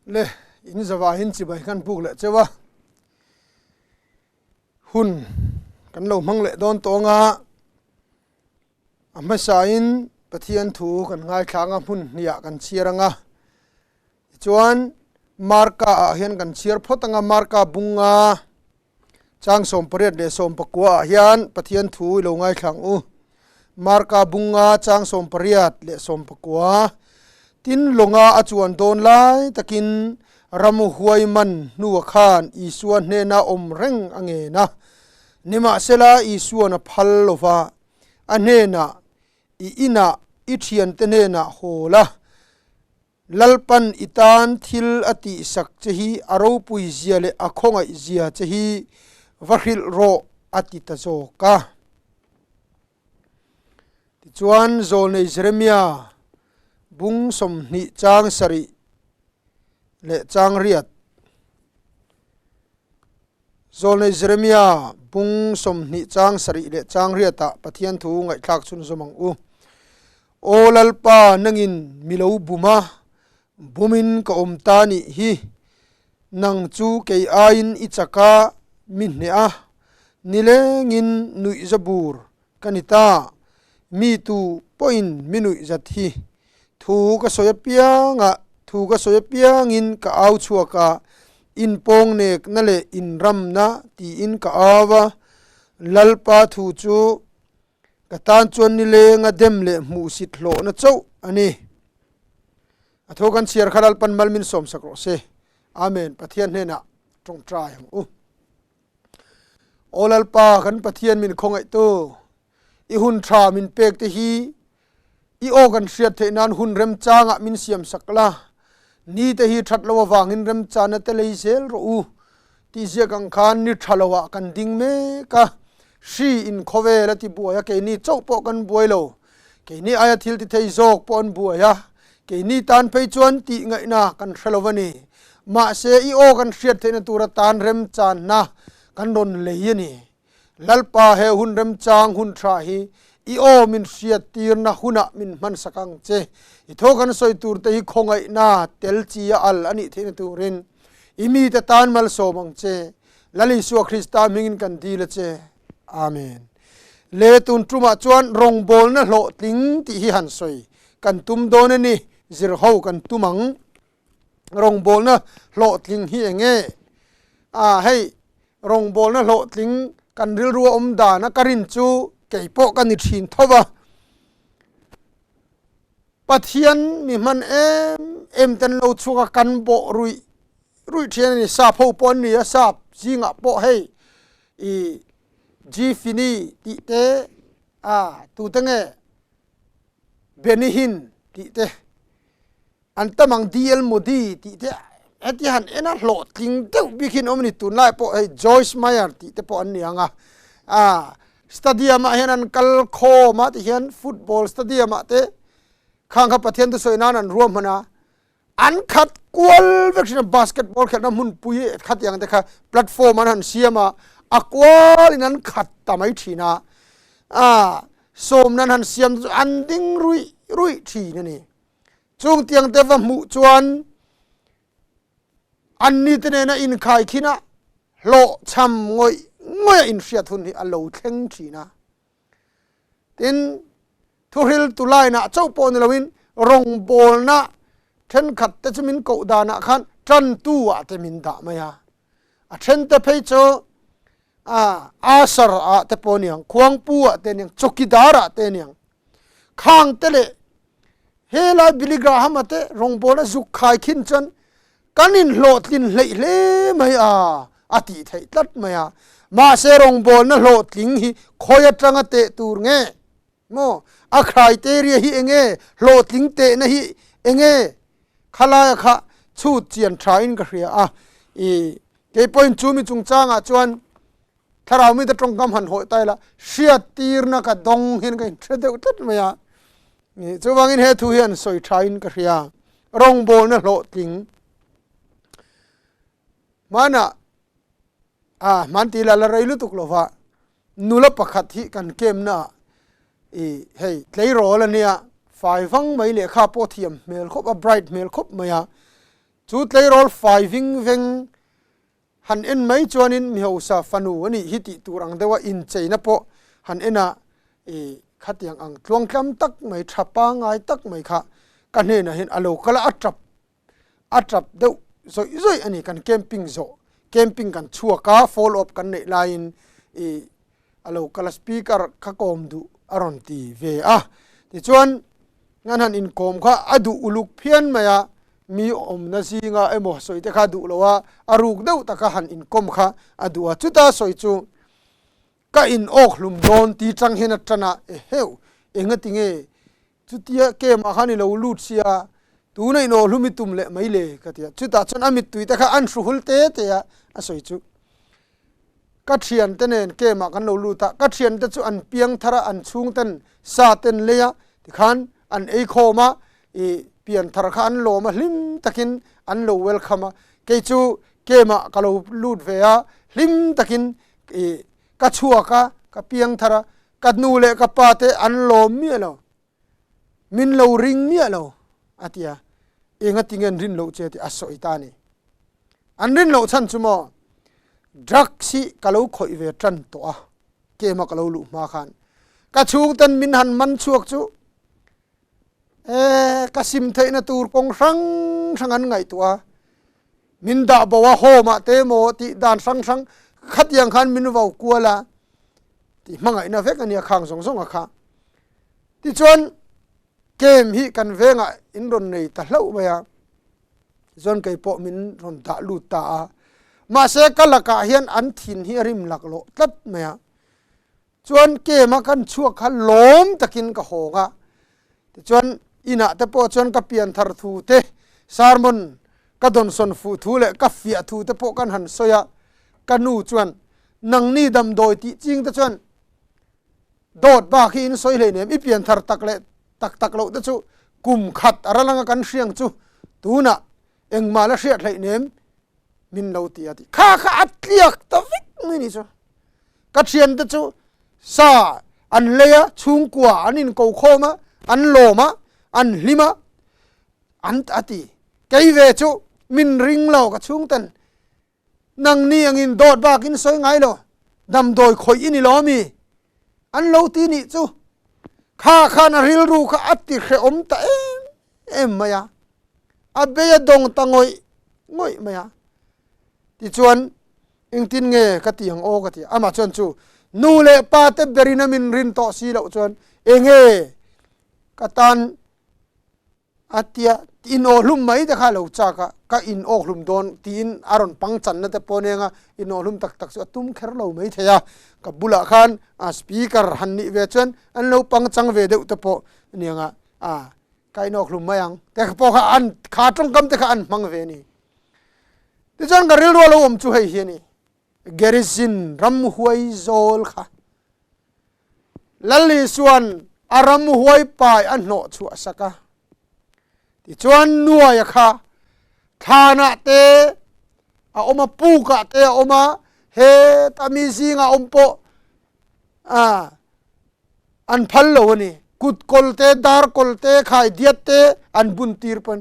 Le in zavahin chibai khan buk leh cheu a, hun kan lo hmang leh dawn tawng a, a hmasain Pathian thu kan ngaithla anga hmun hniah kan chhiar anga, tichuan Marka ah hian kan chhiar phawt anga Marka bunga Chang 18 leh 19 ah hian Pathian thu i lo ngaithla ang u. Marka bunga chang 18 leh 19 Tin lawnga a chuan dawn lai takin ram huai man hnua khan Isua hnena awm reng a ngen a. Nimahsela Isuan a phal lova, a hnenah, I inah i thiante hnenah haw la, Lalpan i tan thil a tihsak che hi a ropui zia leh a khawngaih zia che hi va hrilh rawh a ti ta zawk a. Tichuan Zawlnei Jeremia bung 20 chang 7 leh chang 8 Zawlnei Jeremia bung 20 chang 7 leh chang 8 ah Pathian thu ngaihthlak chhunzawm ang u. Aw Lalpa, nangin mi lo bum a, bumin ka awm ta nih hi. Nang chu kei aiin i chak a, mi hneh a, nilengin nuihza bur ka ni ta. Mi tu pawhin mi nuihzat hi. Thu ka sawi apianga, thu ka sawi apiangin ka au chhuak a, inpawngnekna leh inramna tiin ka au a. Lalpa thu chu Ka tan chuan nilenga dem leh hmuhsit hlawhna chauh a ni. A tho kan chhiar kha Lalpan mal min sawmsak rawh se. Amen. Pathian hnenah tawngtai ang u. Aw Lalpa kan Pathian min khawngaihtu, i hun tha min pek te hi i aw kan hriat theih nan hun remchangah min siamsak la, ni te hi that lo avangin remchana te lei zel rawh u tih ziak ang khan ni tha lo ah kan ding mek a, hri in khawvel a ti buai a, keini chauh pawh kan buai lo, keini aia thil ti thei zawk pawh an buai a, keini tan phei chuan tih ngaihna kan hre lo a ni. Mahse i aw kan hriat theihna tur atan remchanna kan rawn lei a ni. Lalpa he hun remchang hun tha hi i aw min hriattirna hunah min hmansak ang che. I thaw kan sawi tur te hi khawngaihna tel chi a al a nih theihna turin i mite tan malsawm ang che. Lal Isua Krista hmingin kan dil a che. Amen. Le tun tumah chuan rawngbawlna hlawhtling tih hi han sawi kan tum dawn a ni. Zirho kan tum ang. Rawngbawlna hlawhtling hi eng nge? A, hei rawngbawlna hlawhtling kan rilru a awm dan a ka rin chu kei pawh ka ni thin tho va. Pathian mi hman em em ten lo chhuak a kan bawh ruih ruih thin a ni. Sap ho pawh an ni a, sap zingah pawh hei i G Fini tih te a tute nge Benny Hinn tih te an tam ang DL Moody tih te heti han en a hlawhtling deuh bik hi an awm a ni tunlai pawh hei Joyce Meyer tih te pawh an ni ang a ah stadium ah hian an kal khawm a tihian football stadium ah te khang kha Pathian thusawi nan an ruahman a an khat kual vek thin a basketball khelhna hmunpui khatiang te kha platform an han siam a a kual in an khat ta mai thin a ah sawmna an han siam chu an ding ruih ruih thin a ni. Chung tiang te va hmuh chuan anni te nena inkhai khin a, hlawhchham ngawih ngawih a inhriat hun hi a lo thleng thin a. Tin, thuhril tu line ah chauh pawh ni loin rawngbawlna thenkhat te chu min koh danah khan tantu ah te min dah mai a. A then te phei chu a asar ah te pawh aniang, khuangpu ah te aniang, chawkidar ah te aniang. Khang te leh helai Billy Graham a te rawngbawlna zuk khai khin chuan kan inhlawhtlin hleih hle mai a, a tih theih tlat mai a. Mahse rawngbawlna hlawhtling hi khawi atanga teh tur nge maw? A criteria hi enge? Hlawhtling tehna hi enge? Khalaia kha chhut chian tha in ka hria a. I keipawhin chu mi chungchangah chuan Thlarau mite tawngkam han hawih ta ila, hriattirna ka dawng hian ka inhre deuh tlat mai a. Chuvangin he thu hian sawi thain ka hria. Rawngbawlna hlawhtling. Hmanah, a hman ti ila la rei lutuk lova, nula pakhat hi kan kemna ah i hei tleirawl a nia, fai vang mai lehkha pawh thiam hmel khawp a, bright hmel khawp mai a. Chu tleirawl fai ving veng han en mai chuanin mihausa fanu a nih hi tih tur ang deuha incheina pawh han en a, i khatiang ang tluangtlam tak mai tha pangngai tak mai kha ka hnenah hian a lo kal a, a tap a tap deuh zawih zawih a ni. Kan camping zawh camping kan chhuak a, follow up kan neih laiin i a lo kal a speaker kha kawm duh a rawn ti ve a tichuan ngan han inkawm kha a duh uluk phian mai a mi awmna zinga emaw sawi te kha duh lo a a ruk deuh taka han inkawm kha a duh a chuta sawi chu ka in awk hlum dawn ti chang hian a tan a eheu engati nge Chutia camp-ah khan i lo lut sia, tuna in awhlum i tum leh mai le ka ti a. Chutah chuan a mittui te kha an hruhul te te a, a sawi chu. Ka thiante nen camp-ah kan lo lut a, ka thiante chu an piang thar a, an chhungten sa ten lei a, tikhan an ei khawm a, i pian thar kha an lawm a, hlim takin an lo welcome a. Kei chu camp-ah ka lo lut ve a, hlim takin i ka chhuak a, ka piang thar a, Ka nu leh ka pa te an lawm miah lo, min lo ring miah lo, a ti a. Enga tinge an rin loh che tih a sawi ta a ni. An rin loh chhan chu maw, drugs hi ka lo khawih ve tan tawh a, kema ka lo luh hma khan. Ka chhungten min han man chhuak chu, e, ka sim theihna tur kawng hrang hrang an ngaihtuah a, min dah bo a home ah te emaw tih dan hrang hrang khatiang khan min vo kual a tih hmangaihna vek a nia khang zawng zawng a kha. Tichuan camp hi kan vengah in rawn nei ta hlauh mai a, tichuan kei pawh min rawn dah lut ta a, mahse ka lakah hian an thin hi a rim laklawh tlat mai a. Chuan camp a kan chhuak kha lawm takin ka hawng a, tichuan inah te pawh chuan ka pian thar thu te, sermon ka dawnsawn fuh thu leh ka fiah thu te pawh kan han sawi a, ka nu chuan nangni damdawi tih ching te chuan dawt bak hi in sawi hleinem, i pian thar tak leh tak tak loh te chu kum khat a ral anga kan hriang chu tunah engmah la hriat hleinem min lo ti a ti kha kha a tliak ta vek mai ni chu ka thian te chu sa an lei a chhungkua an in ko khawm a an lawm a an hlim a an a ti kei ve chu min ring lo ka chhung ten nang ni angin dawt bak in sawi ngai lo damdawi khawih i ni lo mi an lo ti nih chu kha khan a rilru kha a ti hrehawm ta em em mai a a bei a dawng ta ngawih ngawih mai a tichuan engtin nge ka ti ang aw ka ti amah chuan chu nu leh pa te berin a min rin tawh si loh chuan enge ka tan a tia in aw hlum mai te kha lo chak a ka in awk hlum dawn tiin a rawn pang channa te pawh nia in aw hlum tak tak chu a tum kher lo mai thei a ka bulah khan a speaker han nih ve chuan an lo pang chang ve deuh te pawh aniang a a Ka inawk hlum mai ang te pawh kha an kha tawngkam te kha an hmang ve a ni. Tichuan ka rilru a lo awm chu hei hi a ni. Gerizim ramhuai zawl kha Lal Isuan a ramhuai pai a hnawh chhuah sak a. Tichuan nuaia kha thlanah te a awm a, pukah te a awm a, heta mi zingah awm pawh a an phal lo a ni. Kut kawl te, dar kawl te, khai diat te an bun tir pawn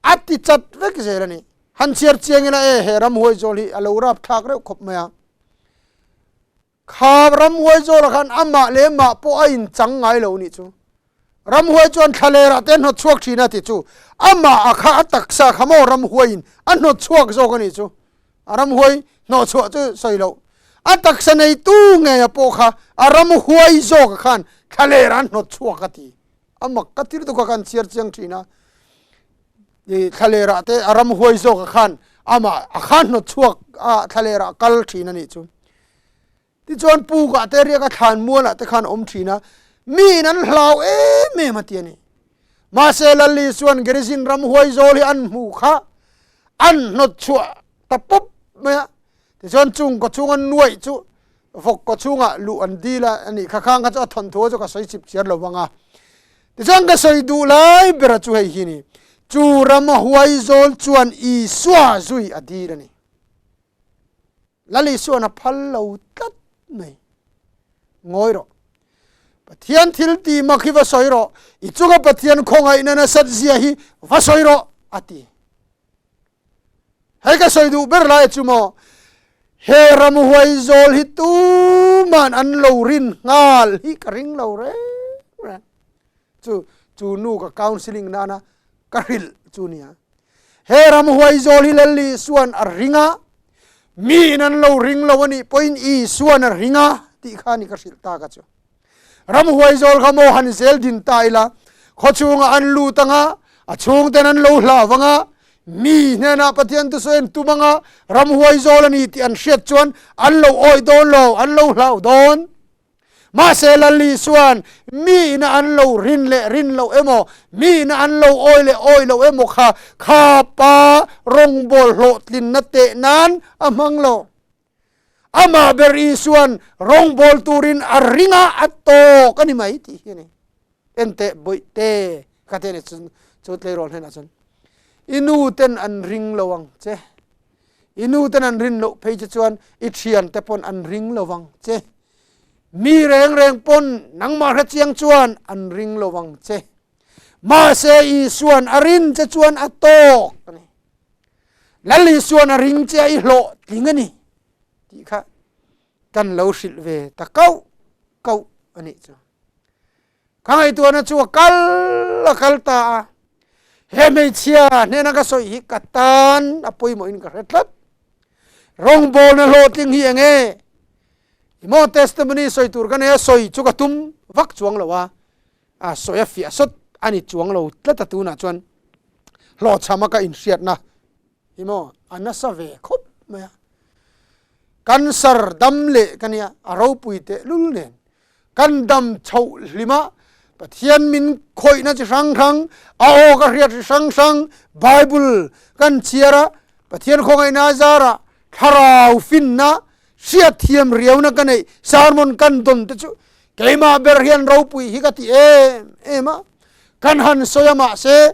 a ti chat vek zel a ni. Han chhiar chiang ila e, he ramhuai zawl hi a lo rap thlak reuh khawp mai a. Kha ramhuai zawlah khan amah leh mah pawh a inchang ngai lo nih chu. Ramhuai chuan thlalerah te a hnawt chhuak thin a ti chu amah a kha a taksa kha maw ramhuaiin a hnawt chhuak zawk a nih chu. A ramhuai hnawh chhuah chu sawi loh. A taksa neitu ngei a pawh kha a ramhuai zawk a khan thlalerah an hnawt chhuak a ti. A mak ka tir tuk a khan chhiar chiang thin a. I thlalerah te a ramhuai zawk a khan amah a khan hnawt chhuak a thlalerah kal thin a nih chu. Tichuan pukah te riak a thlan mualah te khan awm thin a, miin an hlau em em a ti a ni. Mahse Lalli chuan Gerizim ramhuai zawl hi an hmuh kha an hnawt chhuah ta pawp mai a. Tichuan chung kaw chhunga nuaih chu vawk kaw chhungah luh an dil a a nih kha khang kha chu a thawnthu chu ka sawi chip chiar lo vang a. Tichuan ka sawi duh lai bera chu hei hi a ni, chu ramhuai zawl chuan Isua zui a dil a ni. Lal Isuan a phal lo tlat mai. Ngawi rawh. Pathian thil ti mak hi va sawi rawh. I chunga Pathian khawngaihna nasat zia hi va sawi rawh, a ti. Hei ka sawi duh ber lai chu maw, he ramhuai zawl hi tuman an lo rin nghal hi ka ring lo reng reng. Chu chu nu ka counselling nana ka hrilh chu nia. He ramhuai zawl hi Lal Isuan a ring a, mi in an lo ring lo a nih pawhin Isuan a ring a tih kha ni ka hrilh ta ka chu. Ramhuai zawl kha maw han zel din ta ila, khawchhungah an lut anga, a chhungten an lo hlav anga, mi hnenah Pathian thusawi an tum anga, ramhuai zawl a ni tih an hriat chuan an lo awih dawn lo, an lo hlau dawn. Mahse Lal Isuan mi ina an lo rin leh rin loh emaw, mi ina an lo awih leh awih loh emaw kha kha pa rawngbawl hlawhtlinna teh nan a hmang lo. Amah ber Isuan rawngbawl turin a ring a, a tawk a ni mai tih hi a ni. Enteh bawihte ka ti a ni chu tleirawl hnenah chuan i nu ten an ring lo ang che, i nu ten an rin loh phei che chuan i thiante pawn an ring lo vang che, mi reng reng pawn nangmah hrechiang chuan an ring lo vang che, mahse Isuan a rin che chuan a tawk a ni. Lal Isuan a ring che a i hlawh tling a ni tih kha kan lo hrilh ve ta kauh kauh a nih chu. Ka ngaihtuahna chu a kal a kal ta a, he hmeichhia hnena ka sawi hi ka tan a pawimawhin ka hre tlat. Rawngbawlna hlawhtling hi eng nge? Emaw testimony sawi tur ka nei a, sawi chu ka tum vak chuang lo a, a sawi a fiah sawt a ni chuang lo tlat a tunah chuan hlawhchham a ka inhriatna hi maw a nasa ve khawp mai a cancer dam leh ka nia a ropui teh lul nen kan dam chhoh hlim a Pathian min khawihna chi hrang hrang a aw ka hriat chi hrang hrang Bible kan chhiar a Pathian khawngaihna a zar a thlarau finna Hriatthiam riauna ka neih sermon kan dawn te chu keimah ber hian ropui hi ka ti em em a, kan han sawi a mahse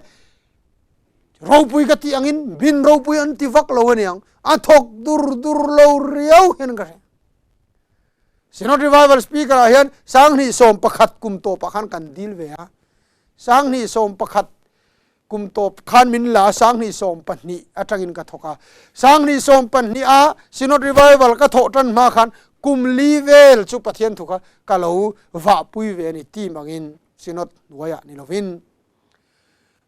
ropui ka tih angin min ropui an ti vak lo aniang a thawk dur dur lo riau hian ka hria. Synod Revival Speaker ah hian sanghnih 11 kum tawpah khan kan dil ve a, sanghnih 11 Kum tawp khan min la a, 2012 atangin ka thawk a. 2012 a Synod Revival ka thawh tan hma khan kum li vel chu Pathian thu kha ka lo vahpui ve a ni team angin Synod hnuaiah ni lovin.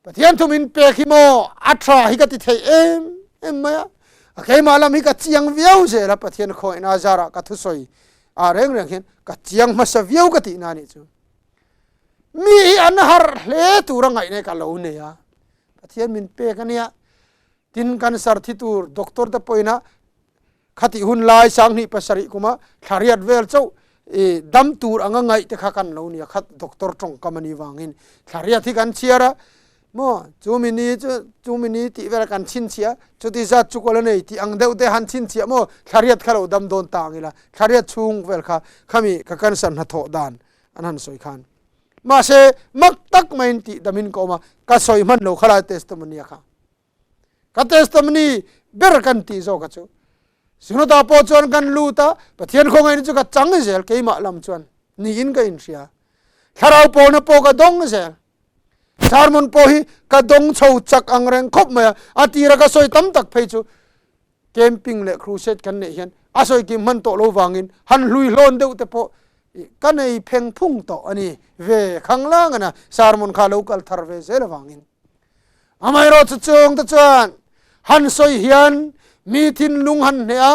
Pathian thu min pek hi maw a tha hi ka ti thei em em mai a, a keimah lam hi ka chiang viau zel a, Pathian khawngaihna zarah ka thusawi ah reng reng hian ka chiang hmasa viau ka tihna a nih chu. Mi hi an harh hle tur a ngaihna ka lo nei a, Pathian min pek a nia. Tin, cancer thi tur doctor te pawhin a khatih hun lai 2007 kuma thla riat vel chauh i dam tur anga ngaih te kha kan lo nia khat doctor tawngkam a nih vangin thla riat hi kan chhiar a maw chumi ni chu chumi ni tih vel kan chhinchhiah chuti zat chu kawl a nei tih ang deuh te han chhinchhiah maw thla riat kha lo dam dawn ta ang ila thla riat chhung vel kha khami ka cancer hnathawh dan an han sawi khan mahse mak tak maiin tih damin ka awm a ka sawi hman lo khalai testimony a kha ka testimony ber kan tih zawk a chu Synod-ah pawh chuan kan lut a Pathian khawngaihna chu ka chang zel keimah lam chuan niin ka inhria thlarau pawlna pawh ka dawng zel sermon pawh hi ka dawng chho chak ang reng khawp mai a a tira ka sawi tam tak phei chu Camping leh crusade kan neih hian a sawi kim hman tawh lo vangin han hlui hlawn deuh te pawh ka nei pheng phung tawh a ni ve khanglang ana sermon kha lo kal thar ve zel avangin. Amaherawhchu chung te chuan han sawi hian mi thinlung han hneh a,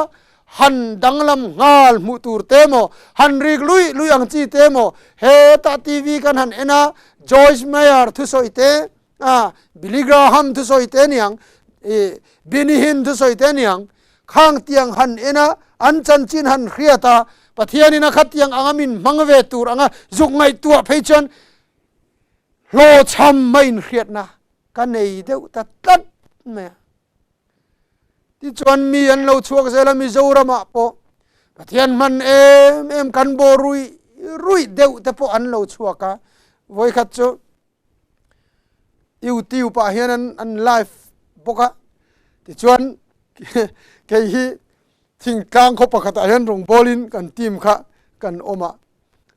han danglam nghal hmuh tur te maw, han rik luih luih ang chi te maw, hetah TV kan han en a, Joyce Meyer thusawi te, A, Billy Graham thusawi te aniang, i Benny Hinn thusawi te aniang, khang tiang han en a, an chanchin han hriat a, Pathianin a khatiang anga min hmang ve tur anga zuk ngaihtuah phei chuan hlawhchham mai inhriatna ka nei deuh ta tlat mai a. Tichuan mi an lo chhuak zel a, Mizoramah pawh Pathian hman em em kan bawh ruih ruih deuh te pawh an lo chhuak a, vawikhat chu YouTube ah hian an an live bawk a tichuan kei hi thingtlang khaw pakhat ah hian rawngbawl in kan team kha kan awm a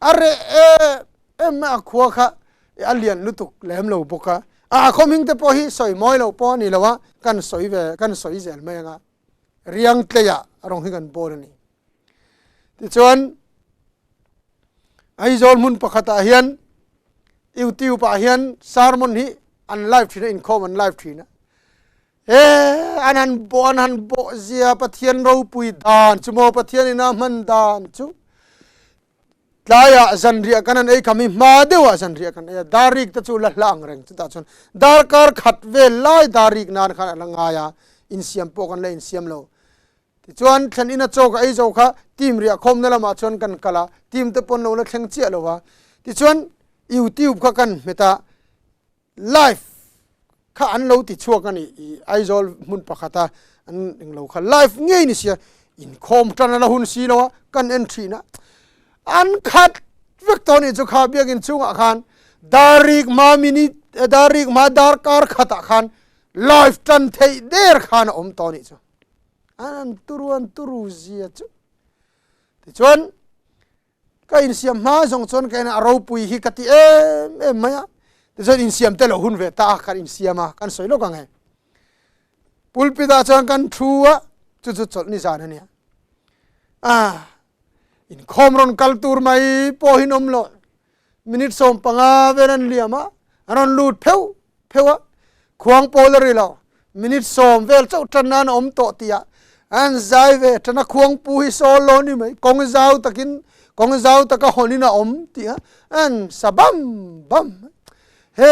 a reh em em a khua kha a lian lutuk lem lo bawk a. A khaw hming te pawh hi sawi mawi lo pawh a ni lo a, kan sawi ve, kan sawi zel mai anga riang tleiah rawng hi kan bawl a ni. Tichuan, Aizawl hmun pakhatah hian YouTube ah hian sermon hi an live thin a, inkhawm an live thin a. He an han bawh an han bawh zia Pathian ropui dan chu maw Pathian ina hman dan chu tlaiah zanriah kan han ei kham hi hma deuhah zanriah kan ei a, darik te chu la hla ang reng chutah chuan darkar khat vel lai darik nan khan a la ngai a, insiam pawh kan la insiam lo. Tichuan thlen ina chaw ka ei zo kha team riah khawmna lamah chuan kan kal a, team te pawn lo la thleng chiah lo a. Tichuan YouTube kha kan hmet a, live kha an lo ti chhuak a ni i Aizawl hmun pakhata an englo kha live ngei ni sia inkhawm tan a la hun si lo a kan en thin a an khat vek tawh ni chu kha biakin chungah khan darik hma minute darik hma darkar khatah khan live tan theih der khan a awm tawh ni chu an turu an turu zia chu tichuan Ka insiam hma zawng chuan ka en a, a ropui hi ka ti em em mai a. Tichuan insiam te lo hun ve ta a, kan insiam a, kan sawi lawk ang e. Pulpit ah chuan kan thu a, chu chu chawlh ni zan a nia. Ah, inkhawm rawn kal tur mai pawh hi an awm lo. Minute 15 vel an liam a, an rawn lut pheuh pheuh a, khuang pawl a ri lo, minute 10 vel chauh tan nan a awm tawh tih ah an zai ve tan a, khuang pu hi sawl lo ni mai, kawng zau takin kawng zau taka hawn in a awm tih a an sa bam bam mai. He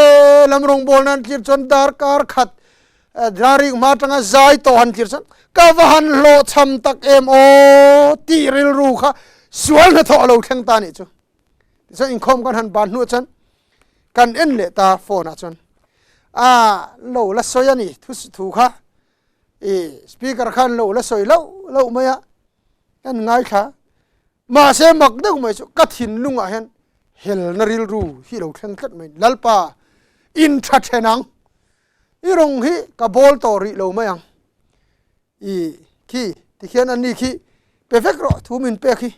lam rawngbawlna an tlir chuan darkar khat darik hma atanga zai tawh han tlir chuan ka va han hlawhchham tak em aw tih rilru kha sual hnathawh a lo thleng ta nih chu. Tichuan inkhawm kan han ban hnuah chuan kan en leh ta phone ah chuan a lo la sawi a ni thu thu kha i speaker khan lo la sawi loh loh mai a kan ngaithla mahse mak deuh mai chu ka thinlungah hian helna rilru hi lo thleng tlat mai lalpa in tha then ang i rawng hi ka bawl tawh rih lo mai ang I khi tikhian an ni khi pe vek rawh thu min pek hi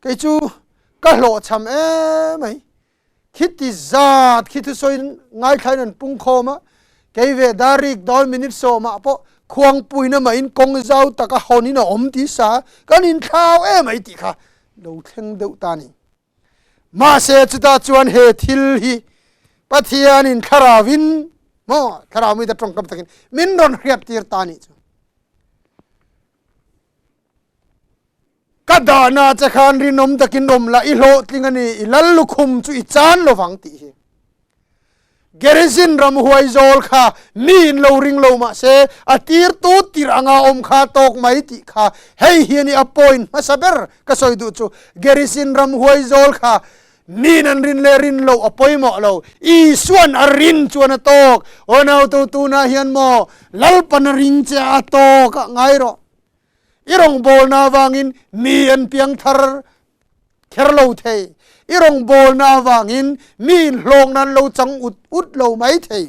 kei chu ka hlawhchham em mai khi ti zat khi thusawi ngaithlain an pung khawm a kei ve darik dawn minute 10 ah pawh khuangpuina mahin kawng zau taka hawnin a awm ti sa kan inthlau em mai tih kha lo thleng deuh ta ni. Mahse chutah chuan he thil hi Pathianin thlarauvin maw thlarau mite tawngkam takin min rawn hriat tir ta nih chu. Ka dahna che khan rinawm takin awm la i hlawhtling a ni i lal lukhum chu i chan lovang tih hi. Gerizim ramhuai zawl kha mi in lo ring lo mah se a tirtu tirh anga awm kha tawk mai tih kha hei hi a ni a point hmasa ber ka sawi duh chu Gerizim ramhuai zawl kha mi in an rin leh rin loh a pawimawh lo Isuan a rin chuan a tawk aw nautu tunah hian maw Lalpan a ring che a tawk ah ngai rawh i rawngbawlna avangin mi an piangthar kher lo thei. I rawngbawlna avangin mi inhlawkna an lo chang ut ut lo mai thei.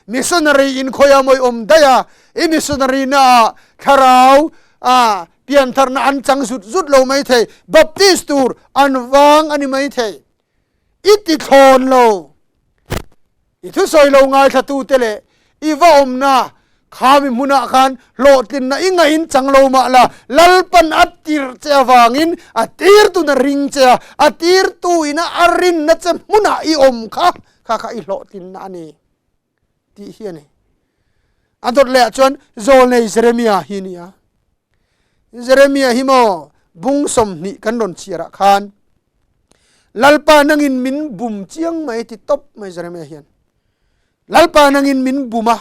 Missionary in khawi a mawi awm daih a, i missionary na ah thlarau ah piantharna an chang zut zut lo mai thei. Baptist tur an vang a ni mai thei. I ti thlawn lo. I thusawi lo ngaithlatute leh i va awmna khami hmunah khan hlawhtlinna i ngahin chang lo mah la, Lalpan a tirh che avangin a tirtun a ring che a, a tirtu ina a rinna che hmunah i awm kha, kha kha i hlawhtlinna a ni tih hi a ni. A dawt lehah chuan Zawlnei Jeremia hi a ni a. Jeremia hi maw bung 20 kan rawn chhiarah khan Lalpa nangin min bum chiang mai ti tawp mai Jeremia hian. Lalpa nangin min bum a,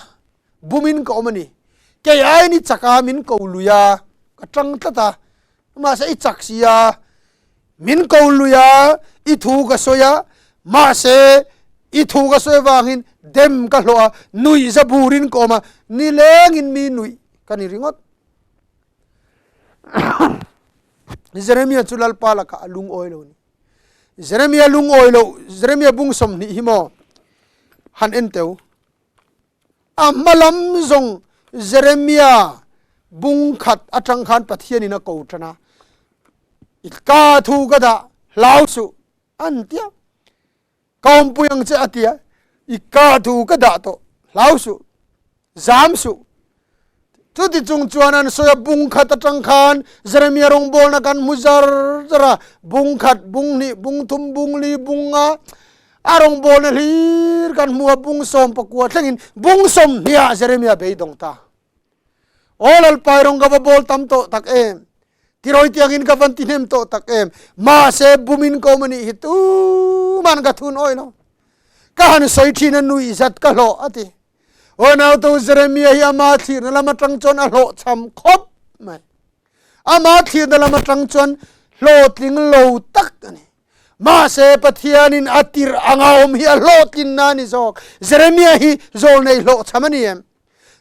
bumin ka awm a ni. Kei aiin i chak a, min ko lui a, ka tang tlat a. Mahse i chak si a, min ko lui a, i thu ka sawi a, mahse i thu ka sawi avangin dem ka hlawh a, nuih za burin ka awm a, nilengin mi nuih ka ni ringawt. Jeremia chu Lalpa lakah a lungawi lo ni. Jeremia lungawi lo, Jeremia bung 20 hi maw han en teu. A hma lam zawng Jeremia bung khat atang khan Pathian in a ko tan a. I ka thu ka dah hlau suh an tia. Ka awmpui ang che a tia. I ka thu ka dah tawh. Hlau suh, zam suh. Chuti chung chuan an sawi a, bung khat atang khan Jeremia rawngbawlna kan hmu zar zar a, bung khat, bung hnih, bung thum, bung li, bung nga a rawngbawlna hlir kan hmu a, bung 19 thlengin bung 20 ah Jeremia beidawng ta. Aw Lalpai rawng ka va bawl tam tawh tak em! Tirawi tiangin ka van ti hnem tawh tak em! Mahse bumin ka awm a nih hi tuman ka thun awih lo. Ka han sawi thin a nuih zat ka hlawh a ti. Aw nauto Jeremia hi ama thlirna lam atang chuan a hlawhchham khawp mai. Ama thlirna lam atang chuan hlawhtling lo tak a ni. Mahse Pathianin a tirh anga awm hi a hlawhtlinna a ni zawk. Jeremia hi zawlnei hlawhchham a ni em?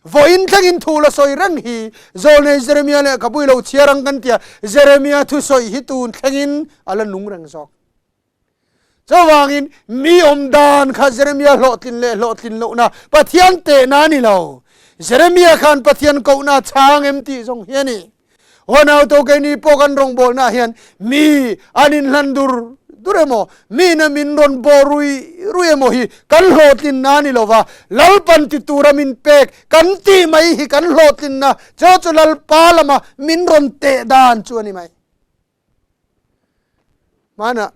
Vawiin thlengin thu la sawi reng hi Zawlnei Jeremia lehkhabu i lo chhiar ang kan tia, Jeremia thusawi hi tun thlengin a la nung reng zawk. Chuvangin mi awm dan kha Jeremia hlawhtlin leh hlawhtlin lohna Pathian tehna a ni lo. Jeremia khan Pathian kohna a chhang em tih zawng hi a ni. Aw nauto keini pawh kan rawngbawlnaah hian mi an inhlan dur dur emaw, miin a min rawn bawh rui rui emaw hi kan hlawhtlinna a ni lo va, Lalpan ti tura min pek kan tih mai hi kan hlawhtlinna chu chu Lalpa lama min rawn teh dan chu a ni mai. Hmanah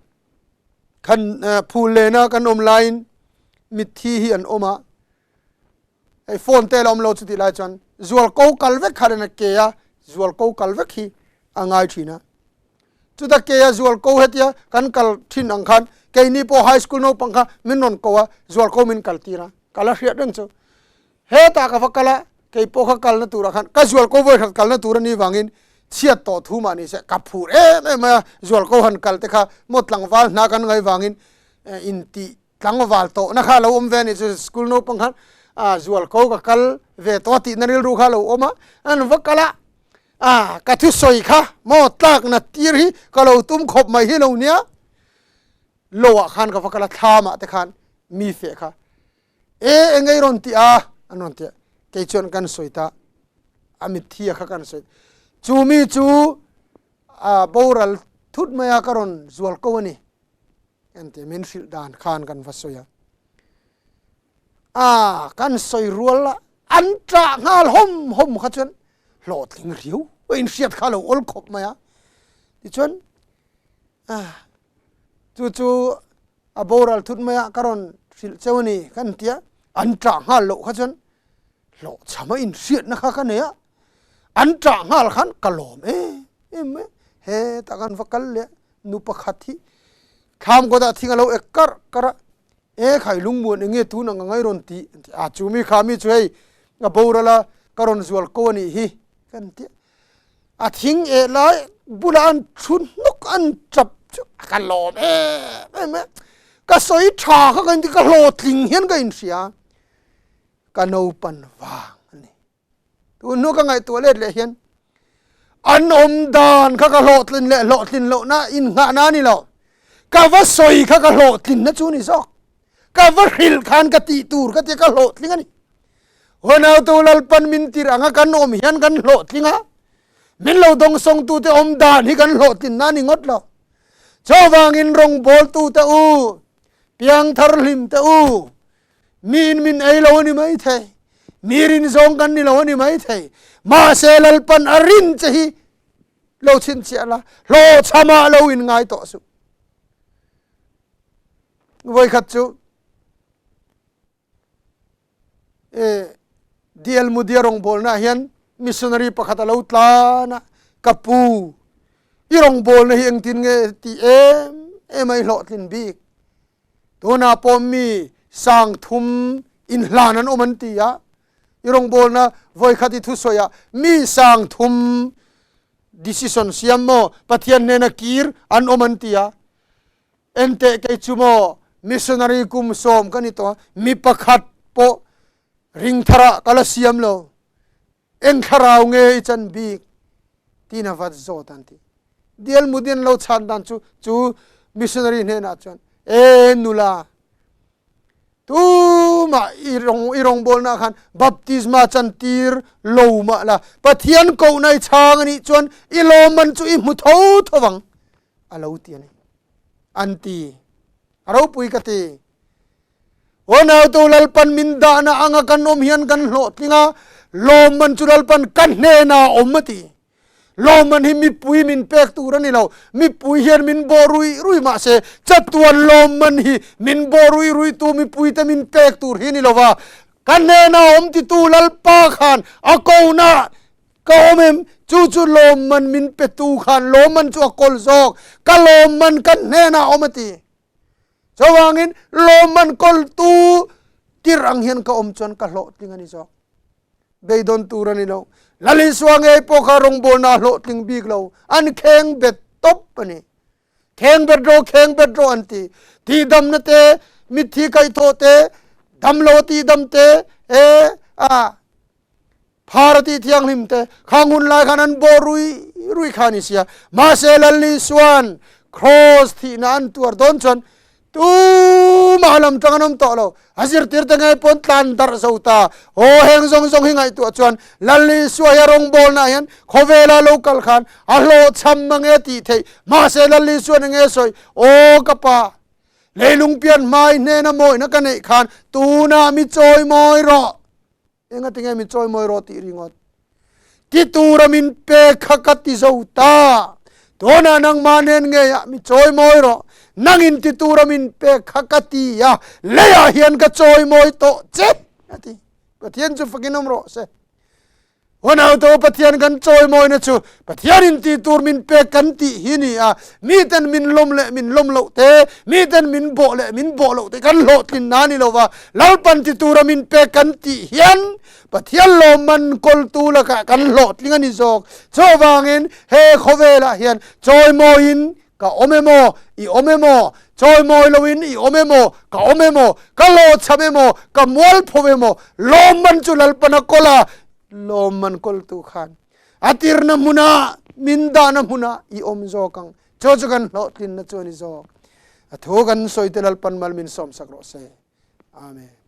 khan phul lena kan awm laiin mitthi hi an awm a, hei phone te la awm lo chutih lai chuan zual ko kal vek khan a ke a zual ko kal vek hi a ngai thin a chuta ke a zual ko hetia kan kal thin ang khan keini pawh high school naupang kha min rawn ko a zual ko min kal tir a ka la hriat reng chu hetah ka va kal a kei pawh kha kalna turah khan ka zual ko vawi khat kalna tur a nih vangin chhiat tawh thu mah ni se ka phur em em mai a zual ko han kal te kha maw tlangval hna kan ngaih vangin intih Tlangval tawhna kha a lo awm ve a nih chu school naupang khan a zual ko ka kal ve tawh a tihna rilru kha a lo awm a, an va kal a, a ka thusawi kha maw tlakna tir hi ka lo tum khawp mai hi lo nia, lo ah khan ka va kal a thlamah te khan mi feh kha e eng ei rawn ti a an rawn ti a, kei chuan kan sawi ta a mitthi a kha kan sawi chu mi chu a boral thut mai a ka rawn zual ko a ni. Entir min hrilh dan khan kan va sawi a, a kan sawi rual a an ṭah nghal hawm hawm kha chuan hlawhtling riau a inhriat kha a lo awl khawp mai a, tichuan a chu chu a boral thut mai a ka rawn hrilh cheu a ni kan tia an ṭah nghal loh kha chuan hlawhchham a inhriatna kha ka nei a, an ṭah nghal khan ka lawm em em mai a, hetah khan va kal leh Nu pakhat hi thlam kawtah thing a lo ek karh karh a, E khai lungmuan eng nge tun ang a ngai rawn ti? an ti a, chu mi kha mi chu hei a boral a, ka rawn zual ko a nih hi kan ti a, a thing eh lai bulah an thu hnuk an chap chu ka lawm em em a, ka sawi tha kha ka inti ka hlawhtling hian ka inhria, ka naupan vang a ni. Tun hnu ka ngaihtuah let leh hian an awm dan kha ka hlawhtlin leh hlawhtlin lohna innghahna a ni lo. Ka va sawi kha ka hlawhtlinna chu ni zawk. Ka va hrilh khan ka tih tur ka tia ka hlawhtling a ni. Honautu Lalpan min tirh anga kan awm hian kan hlawhtling a, min lo dawngsawngtute awm dan hi kan hlawhtlinna a ni ngawt lo. Chuvangin rawngbawltute u, piangthar hlimte u, Miin min ei lo a ni maithei, mi rin zawng kan ni lo a ni maithei, mahse Lalpan a rin che hi lo chhinchhiah la, hlawhchhamah lo in ngai tawh suh. Vawikhat chu e DL Mudia rawngbawlna hian missionary pakhat a lo tlan a, ka pu i rawngbawlna hi engtin nge ti em em a i hlawhtlin bik? Tunah pawh mi 3000 inhlan an awm an ti a, i rawngbawlna vawikhat i thusawi ah mi 3000 decision siam maw Pathian hnena kir an awm an ti a, enteh kei chu maw missionary kum 10 ka ni tawh a, mi pakhat pawh ringthar ah ka la siam lo. Eng thlarau nge i chan bik tiin a vat zawt an ti. Dial mudin lo chhan dan chu chu missionary hnenah chuan e nula tumah i rong i rawngbawlna khan baptisma chantir lo mah la Pathian kohna i chhang anih chuan i lawmman chu i hmu tho tho vang a lo ti ani an ti a ropui ka ti. Aw nautu Lalpan min dahna anga kan awm hian kan hlawhtling a, lawmman chu Lalpan ka hnenah awm a ti. Lawmman hi mipui min pek tur a ni lo, mipui hian min bawh rui rui mah se chatuan lawmman hi min bawh rui ruitu mipuite min pek tur hi a ni lo va, ka hnenah awm titu Lalpa khan a kona Ka awm em? Chu chu lawmman min petu khan lawmman chu a kawl zawk. Ka lawmman kan hnenah awm a ti. Chuvangin lawmman kawltu tir ang hian ka awm chuan ka hlawhtling a ni zawk. Beidawn tur a ni lo. Lal Isua ngei pawh kha rawngbawlna a hlawhtling bik lo. An kheng bet tawp a ni. Kheng bet rawh, kheng bet rawh an ti. Tihdamna te, mitthi kaihthawh te, damlo tihdam te, e a Phar a tih thianghlim te khang hun lai khan an bawh rui rui kha a ni sia. Mahse Lal Isua'n Kraws thihna an tuar dawn chuan tumah lam tang an awm tawh lo. A zirtir te ngei pawn tlan darh zo ta. Aw heng zawng zawng hi ngaihtuah chuan Lal Isua hi a rawngbawlnaah hian khawvela lo kal khan a hlawhchham mange tih theih. Mahse Lal Isua'n enge sawi? Aw ka pa, leilung pian hmai hnena mawihna ka neih khan tunah mi chawi mawi rawh. Engatinge min chawi mawi rawh tih ringawt. Ti tura min pek kha ka ti zo ta. Tunah nangmah nen ngeiah mi chawi mawi rawh. Nangin ti tura min pek kha ka ti a, leiah hian ka chawi mawi tawh che a ti. Pathian chu fakin awm rawh se. Unautu Pathian kan chawi mawina chu Pathianin ti tur min pek kan tih hi ni a, miten min lawm leh min lawm loh te, miten min bawh leh min bawh loh te kan hlawhtlin na ni lova, Lalpan ti tura min pek kan tih hian Pathian lawmman kawltu lakah kan hlawhtling a ni zawk. Chuvangin he khawvelah hian chawimawiin ka awm emaw, i awm emaw, chawimawi loin i awm emaw, ka awm emaw, ka hlawhchham emaw, ka mualpho emaw, lawmman chu Lalpan a kawl a, lawmman kawltu khan a tirna hmunah min dahna hmunah i awm zawk ang. Chu chu kan hlawhtlinna chu a ni zawk. A thu kan sawi te Lalpan mal min sawmsak rawh se. Amen.